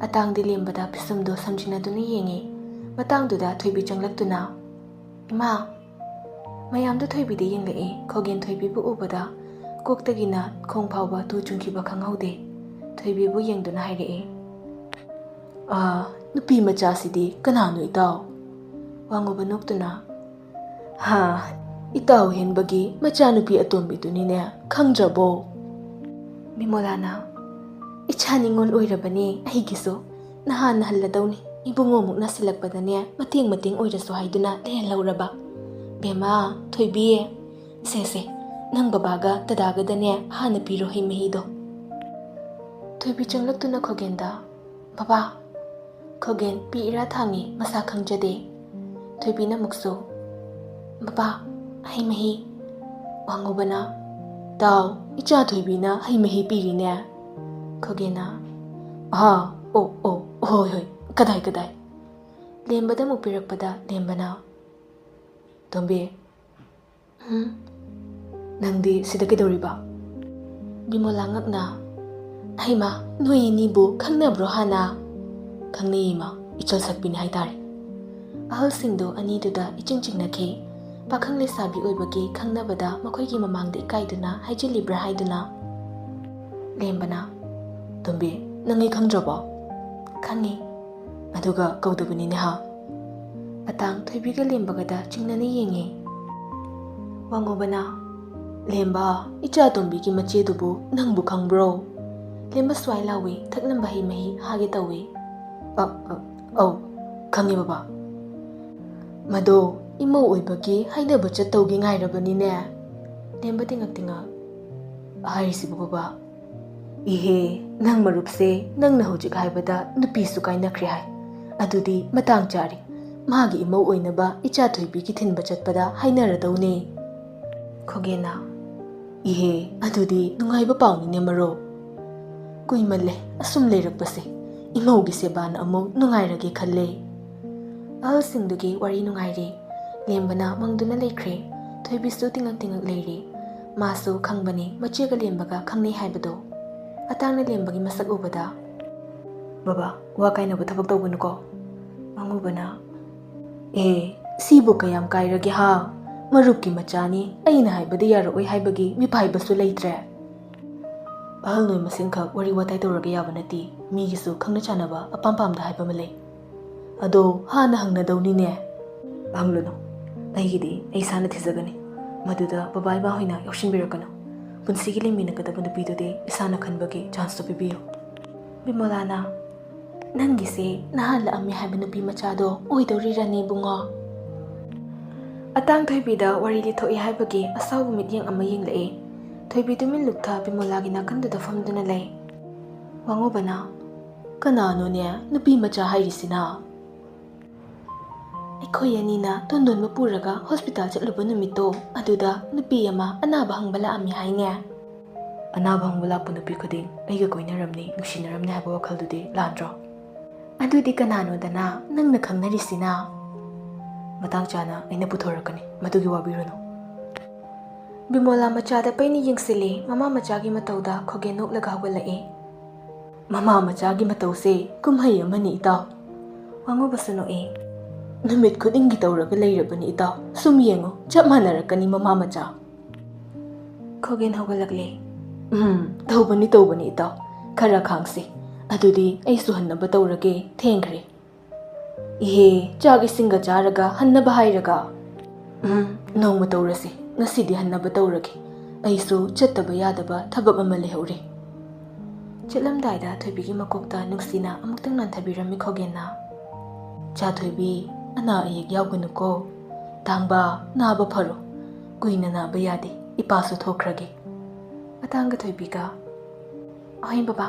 ꯑꯇꯥꯡꯗꯤ ꯂꯦꯝꯕꯗ ꯄꯤꯁꯨꯝꯗꯨ ꯁꯝꯖꯤꯟꯅꯗꯨꯅ ꯌꯦꯡꯏ꯫ ꯃꯇꯥꯡꯗꯨꯗ ꯊꯣꯏꯕꯤ ꯆꯪꯂꯛꯇꯨꯅ, "ꯏꯃꯥ!" ꯃꯌꯥꯝꯗꯨ ꯊꯣꯏꯕꯤꯗ ꯌꯦꯡꯂꯛꯏ꯫ ꯈꯣꯒꯦꯟ ꯊꯣꯏꯕꯤꯕꯨ ꯎꯕꯗ ꯀꯣꯛꯇꯒꯤꯅ ꯈꯣꯡ ꯐꯥꯎꯕ ꯇꯨ ꯆꯨꯡꯈꯤꯕ ꯈꯪꯍꯧꯗꯦ꯫ ꯊꯣꯏꯕꯤꯕꯨ ꯌꯦꯡꯗꯨꯅ ꯍꯥꯏꯔꯛꯏ, "ꯑꯥ, ꯅꯨꯄꯤ ꯃꯆꯥꯁꯤꯗꯤ ꯀꯅꯥꯅꯣ ꯏꯇꯥꯎ?" ꯋꯥꯉꯨꯕ ꯅꯣꯛꯇꯨꯅ, "ꯍꯥ, ꯏꯇꯥꯎ ꯍꯦꯟꯕꯒꯤ ꯃꯆꯥꯅꯨꯄꯤ ꯑꯇꯣꯝꯕꯤꯗꯨꯅꯤꯅꯦ, ꯈꯪꯗ꯭ꯔꯕꯣ?" ꯕꯤꯃꯣꯂꯥꯅ, "ꯏꯆꯥ ꯅꯤꯉꯣꯜ ꯑꯣꯏꯔꯕꯅꯦ ꯑꯩꯒꯤꯁꯨ꯫ ꯅꯍꯥꯟ ꯍꯜꯂꯗꯧꯅꯤ꯫ ꯏꯕꯨꯡꯉꯣꯃꯨꯛ ꯅꯥꯁꯤꯜꯂꯛꯄꯗꯅꯦ, ꯃꯇꯦꯡ ꯃꯇꯦꯡ ꯑꯣꯏꯔꯁꯨ ꯍꯥꯏꯗꯨꯅ ꯂꯩꯍꯜꯍꯧꯔꯕ꯫ ꯕꯦꯝꯃ, ꯊꯣꯏꯕꯤ, ꯁꯦ, ꯁꯦ, ꯅꯪ ꯕꯕꯥꯒ ꯗꯗꯥꯒꯗꯅꯦ ꯍꯥꯟꯅ ꯄꯤꯔꯣ ꯍꯩ ꯃꯍꯤꯗꯣ"꯫ ꯊꯣꯏꯕꯤ ꯆꯪꯂꯛꯇꯨꯅ ꯈꯣꯒꯦꯟꯗ, "ꯕꯕꯥ, ꯈꯣꯒꯦꯟ ꯄꯤ ꯏꯔꯥ ꯊꯥꯡꯉꯤ, ꯃꯁꯥ ꯈꯪꯖꯗꯦ꯫ ꯊꯣꯏꯕꯤꯅ ꯑꯃꯨꯛꯁꯨ, "ꯕꯕꯥ, ꯍꯩ ꯃꯍꯤ꯫" ꯋꯥꯡꯉꯨꯕꯅ, "ꯇꯥꯎ, ꯏꯆꯥ ꯊꯣꯏꯕꯤꯅ ꯍꯩ ꯃꯍꯤ ꯄꯤꯔꯤꯅꯦ꯫" ꯈꯣꯒꯦꯟꯅ, "ꯑꯍꯥ, ꯑꯣ, ꯑꯣ, ꯍꯣꯏ, ꯍꯣꯏ, ꯀꯗꯥꯏ, ꯀꯗꯥꯏ?" ꯂꯦꯝꯕꯗ ꯑꯃꯨꯛ ꯄꯤꯔꯛꯄꯗ ꯂꯦꯝꯕꯅ, "ꯇꯣꯝꯕꯤ, ꯎꯝ? ꯅꯪꯗꯤ ꯁꯤꯗ ꯀꯩꯗꯧꯔꯤꯕ?" ꯕꯤꯃꯣꯂꯥ ꯉꯛꯅ, "ꯍꯩꯃꯥ, ꯅꯣꯏ ꯑꯅꯤꯕꯨ ꯈꯪꯅꯕ꯭ꯔꯣ ꯍꯥꯟꯅ?" "ꯈꯪꯅꯩ ꯏꯃꯥ, ꯏꯆꯜ ꯁꯛꯄꯤꯅꯤ ꯍꯥꯏꯇꯥꯔꯦ꯫" ꯑꯍꯜꯁꯤꯡꯗꯨ ꯑꯅꯤꯗꯨꯗ ꯏꯆꯤꯡ ꯆꯤꯡꯅꯈꯤ꯫ ꯄꯥꯈꯪ ꯂꯩꯁꯥꯕꯤ ꯑꯣꯏꯕꯒꯤ ꯈꯪꯅꯕꯗ ꯃꯈꯣꯏꯒꯤ ꯃꯃꯥꯡꯗ ꯏꯀꯥꯏꯗꯨꯅ ꯍꯥꯏꯖꯤꯜꯂꯤꯕ꯭ꯔꯥ ꯍꯥꯏꯗꯨꯅ꯫ ꯂꯦꯝꯕꯅ, "ꯇꯣꯝꯕꯤ, ꯅꯪ ꯑꯩ ꯈꯪꯗ꯭ꯔꯕꯣ?" "ꯈꯪꯉꯤ꯫" "ꯑꯗꯨꯒ ꯀꯧꯗꯕꯅꯤꯅꯦ ꯍꯥ?" ꯑꯇꯥꯡ ꯊꯣꯏꯕꯤꯒ ꯂꯦꯝꯕꯒꯗ ꯆꯤꯡꯅꯅ ꯌꯦꯡꯉꯤ꯫ ꯋꯥꯡꯉꯨꯕꯅ, "ꯂꯦꯝꯕ, ꯏꯆꯥ ꯇꯣꯝꯕꯤꯒꯤ ꯃꯆꯦꯗꯨꯕꯨ ꯅꯪꯕꯨ ꯈꯪꯕ꯭ꯔꯣ?" ꯂꯦꯝꯕ ꯁ꯭ꯋꯥꯏ ꯂꯥꯎꯏ, ꯊꯛꯂꯝꯕ ꯍꯩ ꯃꯍꯤ ꯍꯥꯒꯦ ꯇꯧꯏ꯫ "ꯑ, ꯑ, ꯑꯧ, ꯈꯪꯉꯦ ꯕꯕꯥ꯫" "ꯃꯗꯣ ꯏꯃꯧ ꯑꯣꯏꯕꯒꯤ ꯍꯥꯏꯅꯕ ꯆꯠꯇꯧꯒꯤ ꯉꯥꯏꯔꯕꯅꯤꯅꯦ꯫" ꯂꯦꯝꯕ ꯇꯤꯉꯛ ꯇꯤꯉꯛ, "ꯍꯥꯏꯔꯤꯁꯤꯕꯨ ꯕꯕꯥ?" "ꯏꯍꯦ, ꯅꯪ ꯃꯔꯨꯞꯁꯦ ꯅꯪꯅ ꯍꯧꯖꯤꯛ ꯍꯥꯏꯕꯗ ꯅꯨꯄꯤꯁꯨ ꯀꯥꯏꯅꯈ꯭ꯔꯦ ꯍꯥꯏ꯫ ꯑꯗꯨꯗꯤ ꯃꯇꯥꯡ ꯆꯥꯔꯦ꯫ ꯃꯥꯒꯤ ꯏꯃꯧ ꯑꯣꯏꯅꯕ ꯏꯆꯥ ꯊꯣꯏꯕꯤꯒꯤ ꯊꯤꯟꯕ ꯆꯠꯄꯗ ꯍꯥꯏꯅꯔꯗꯧꯅꯦ꯫" ꯈꯣꯒꯦꯟꯅ, "ꯏꯍꯦ, ꯑꯗꯨꯗꯤ ꯅꯨꯡꯉꯥꯏꯕ ꯄꯥꯎꯅꯤꯅꯦ ꯃꯔꯨꯞ꯫ ꯀꯨꯏꯃꯜꯂꯦ ꯑꯁꯨꯝ ꯂꯩꯔꯛꯄꯁꯦ꯫ ꯏꯃꯧꯒꯤ ꯁꯦꯕꯥꯅ ꯑꯃꯨꯛ ꯅꯨꯡꯉꯥꯏꯔꯒꯦ ꯈꯜꯂꯦ꯫" ꯑꯍꯜꯁꯤꯡꯗꯨꯒꯤ ꯋꯥꯔꯤ ꯅꯨꯡꯉꯥꯏꯔꯤ꯫ ꯂꯦꯝꯕꯅ ꯃꯪꯗꯨꯅ ꯂꯩꯈ꯭ꯔꯦ꯫ ꯊꯣꯏꯕꯤꯁꯨ ꯇꯤꯉꯛ ꯇꯤꯉꯛ ꯂꯩꯔꯤ꯫ ꯃꯥꯁꯨ ꯈꯪꯕꯅꯤ ꯃꯆꯦꯒ ꯂꯦꯝꯕꯒ ꯈꯪꯅꯩ ꯍꯥꯏꯕꯗꯣ꯫ ꯑꯇꯥꯡꯅ ꯂꯦꯝꯕꯒꯤ ꯃꯁꯛ ꯎꯕꯗ, "ꯕꯕꯥ, ꯋꯥ ꯀꯥꯏꯅꯕ ꯊꯕꯛ ꯇꯧꯒꯅꯨꯀꯣ꯫" ꯃꯪꯉꯨꯕꯅ, "ꯑꯦ, ꯁꯤꯕꯨ ꯀꯌꯥꯝ ꯀꯥꯏꯔꯒꯦ ꯍꯥ? ꯃꯔꯨꯞꯀꯤ ꯃꯆꯥꯅꯤ, ꯑꯩꯅ ꯍꯥꯏꯕꯗ ꯌꯥꯔꯛꯑꯣꯏ ꯍꯥꯏꯕꯒꯤ ꯃꯤꯄꯥꯏꯕꯁꯨ ꯂꯩꯇ꯭ꯔꯦ꯫ ꯑꯍꯜ ꯅꯣꯏ ꯃꯁꯦꯟꯈꯛ ꯋꯥꯔꯤ ꯋꯥꯇꯥꯏ ꯇꯧꯔꯒ ꯌꯥꯕ ꯅꯠꯇꯦ, ꯃꯤꯒꯤꯁꯨ ꯈꯪꯅ ꯆꯥꯟꯅꯕ ꯑꯄꯥꯝ ꯄꯥꯝꯗ ꯍꯥꯏꯕ ꯑꯃ ꯂꯩ꯫ ꯑꯗꯣ ꯍꯥꯟꯅ ꯍꯪꯅꯗꯧꯅꯤꯅꯦ꯫" "ꯍꯪꯂꯨꯅꯨ, ꯑꯩꯒꯤꯗꯤ ꯑꯩ ꯏꯁꯥꯅ ꯊꯤꯖꯒꯅꯤ꯫ ꯃꯗꯨꯗ ꯕꯕꯥ ꯏꯃꯥ ꯍꯣꯏꯅ ꯌꯥꯎꯁꯤꯟꯕꯤꯔꯛꯀꯅꯨ꯫ ꯄꯨꯟꯁꯤꯒꯤ ꯂꯩꯃꯤꯟꯅꯒꯗꯕ ꯅꯨꯄꯤꯗꯨꯗꯤ ꯏꯁꯥꯅ ꯈꯟꯕꯒꯤ ꯆꯥꯟꯁꯇꯣ ꯄꯤꯕꯤꯌꯨ꯫" ꯕꯤꯃꯣꯂꯥꯅ, "ꯅꯪꯒꯤꯁꯦ ꯅꯍꯥꯟ ꯂꯥꯛꯑꯝꯃꯦ ꯍꯥꯏꯕ ꯅꯨꯄꯤ ꯃꯆꯥꯗꯣ ꯑꯣꯏꯗꯧꯔꯤꯔꯅꯦ ꯏꯕꯨꯡꯉꯣ?" ꯑꯇꯥꯡ ꯊꯣꯏꯕꯤꯗ ꯋꯥꯔꯤ ꯂꯤꯊꯣꯛꯏ ꯍꯥꯏꯕꯒꯤ ꯑꯁꯥꯎꯕ ꯃꯤꯠꯌꯦꯡ ꯑꯃ ꯌꯦꯡꯂꯛꯏ꯫ ꯊꯣꯏꯕꯤ ꯇꯨꯃꯤꯟ ꯂꯨꯞꯊ ꯕꯤꯃꯣꯂꯥꯒꯤ ꯅꯥꯀꯟꯗꯨꯗ ꯐꯝꯗꯨꯅ ꯂꯩ꯫ ꯋꯥꯉꯧꯕꯅ, "ꯀꯅꯥꯅꯣꯅꯦ ꯅꯨꯄꯤ ꯃꯆꯥ ꯍꯥꯏꯔꯤꯁꯤꯅ?" "ꯑꯩꯈꯣꯏ ꯑꯅꯤꯅ ꯇꯣꯟꯗꯣꯟꯕ ꯄꯨꯔꯒ ꯍꯣꯁꯄꯤꯇꯥꯜ ꯆꯠꯂꯨꯕ ꯅꯨꯃꯤꯠꯇꯣ, ꯑꯗꯨꯗ ꯅꯨꯄꯤ ꯑꯃ ꯑꯅꯥꯕ ꯍꯪꯕ ꯂꯥꯛꯑꯝꯃꯤ ꯍꯥꯏꯅꯦ?" "ꯑꯅꯥꯕ ꯍꯪꯕ ꯂꯥꯛꯄ ꯅꯨꯄꯤ ꯈꯨꯗꯤꯡ ꯑꯩꯒ ꯀꯣꯏꯅꯔꯝꯅꯤ, ꯅꯨꯡꯁꯤꯅꯔꯝꯅꯤ ꯍꯥꯏꯕ ꯋꯥꯈꯜꯗꯨꯗꯤ ꯂꯥꯟꯗ꯭ꯔꯣ?" "ꯑꯗꯨꯗꯤ ꯀꯅꯥꯅꯣꯗꯅ ꯅꯪꯅ ꯈꯪꯅꯔꯤꯁꯤꯅ?" "ꯃꯇꯥꯡ ꯆꯥꯅ ꯑꯩꯅ ꯄꯨꯊꯣꯔꯛꯀꯅꯤ, ꯃꯗꯨꯒꯤ ꯋꯥꯕꯤꯔꯨꯅꯨ꯫" ꯕꯤꯃꯣꯂꯥ ꯃꯆꯥꯗ ꯄꯩꯅ ꯌꯦꯡꯁꯤꯜꯂꯤ꯫ ꯃꯃꯥ ꯃꯆꯥꯒꯤ ꯃꯇꯧꯗ ꯈꯣꯒꯦꯟ ꯅꯣꯛꯂꯒ ꯍꯧꯒꯠꯂꯛꯏ꯫ "ꯃꯃꯥ ꯃꯆꯥꯒꯤ ꯃꯇꯧꯁꯦ ꯀꯨꯝꯍꯩ ꯑꯃꯅꯤ, ꯏꯇꯥꯎ꯫" ꯋꯥꯉꯨꯕꯁꯨ ꯅꯣꯛꯏ꯫ "ꯅꯨꯃꯤꯠ ꯈꯨꯗꯤꯡꯒꯤ ꯇꯧꯔꯒ ꯂꯩꯔꯕꯅꯤ, ꯏꯇꯥꯎ꯫ ꯁꯨꯝ ꯌꯦꯡꯉꯨ, ꯆꯞ ꯃꯥꯟꯅꯔꯛꯀꯅꯤ ꯃꯃꯥ ꯃꯆꯥ꯫" ꯈꯣꯒꯦꯟ ꯍꯧꯒꯠꯂꯛꯂꯦ꯫ "ꯎꯝ, ꯇꯧꯕꯅꯤ, ꯇꯧꯕꯅꯤ, ꯏꯇꯥꯎ꯫ ꯈꯔ ꯈꯥꯡꯁꯤ꯫ ꯑꯗꯨꯗꯤ ꯑꯩꯁꯨ ꯍꯟꯅꯕ ꯇꯧꯔꯒꯦ, ꯊꯦꯡꯈ꯭ꯔꯦ꯫" "ꯏꯍꯦ, ꯆꯥꯛ ꯏꯁꯤꯡꯒ ꯆꯥꯔꯒ ꯍꯟꯅꯕ ꯍꯥꯏꯔꯒ?" "ꯎꯝ, ꯅꯣꯡꯃ ꯇꯧꯔꯁꯤ꯫ ꯉꯁꯤꯗꯤ ꯍꯟꯅꯕ ꯇꯧꯔꯒꯦ꯫ ꯑꯩꯁꯨ ꯆꯠꯇꯕ ꯌꯥꯗꯕ ꯊꯕꯛ ꯑꯃ ꯂꯩꯍꯧꯔꯦ꯫" ꯆꯠꯂꯝꯗꯥꯏꯗ ꯊꯣꯏꯕꯤꯒꯤ ꯃꯀꯣꯛꯇ ꯅꯨꯡꯁꯤꯅ ꯑꯃꯨꯛꯇꯪ ꯅꯥꯟꯊꯕꯤꯔꯝꯃꯤ ꯈꯣꯒꯦꯟꯅ꯫ "ꯏꯆꯥ ꯊꯣꯏꯕꯤ, ꯑꯅꯥ ꯑꯌꯦꯛ ꯌꯥꯎꯒꯅꯨꯀꯣ꯫ ꯇꯥꯡꯕ, ꯅꯥꯕ ꯐꯔꯣ꯫ ꯀꯨꯏꯅ ꯅꯥꯕ ꯌꯥꯗꯦ꯫ ꯏꯄꯥꯁꯨ ꯊꯣꯛꯈ꯭ꯔꯒꯦ꯫" ꯃꯇꯥꯡꯒ ꯊꯣꯏꯕꯤꯒ, "ꯑꯍꯣꯏ ꯕꯕꯥ,